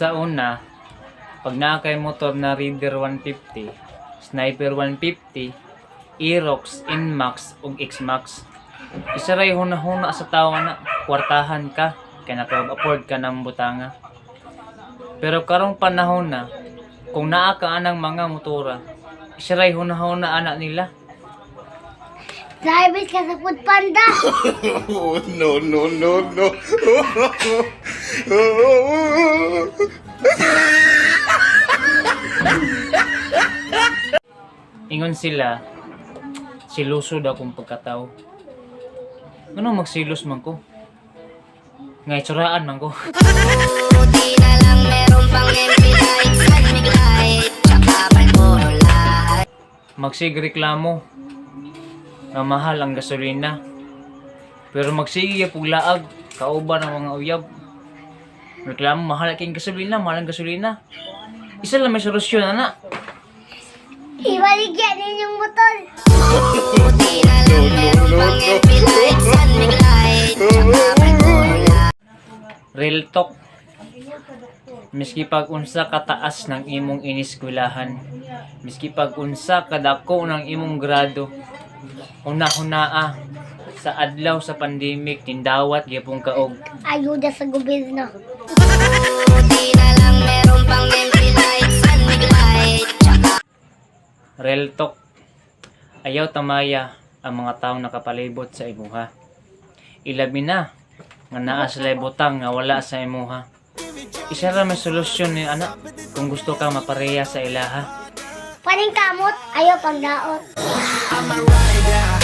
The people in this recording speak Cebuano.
Sa una, pag naa kay motor na Raider 150, Sniper 150, Aerox, Nmax ug Xmax, isa ray huna-huna sa tawo na kwartahan ka kay naka-afford ka ng butanga. Pero karong panahon na, kung naa ka anang mga motora, isa ray huna-huna ana nila. Private ka sa Food Panda. Oh, no, no, no, no. Ingon sila, siluso daw kong pagkatao. Ano magsilos man ko? Nga itsuraan man ko. Buti na lang meron pang MP Light, San Mig Light, tsaka Marlboro Light. Magsigreklamo nga mahal ang gasolina. Pero magsige pug laag kauban ang mga uyab. Reklamo mahal kay gasolina, mahal ang gasolina. Isa lang may solusyon ana. Ibaligyan ninyong motor. Buti na lang meron pang MP Light, San Mig Light, tsaka Marlboro Light. Real talk. Miski pag unsa kataas ng imong iniskwelahan, miski pag unsa kadako ng imong grado, huna-hunaa sa adlaw sa pandemic tindawat gyapon kaog Ayuda sa gobyerno. Buti na lang meron pang MP Light, San Mig Light, tsaka Real talk. Ayaw tamaya ang mga taong nakapalibot sa imuha. Ilabi na nga naa sila butang nga wala sa imuha. Isa ra may solusyon ni ana kung gusto ka mapareha sa ilaha. Paningkamot, ayaw pangdaot. I'm a rider.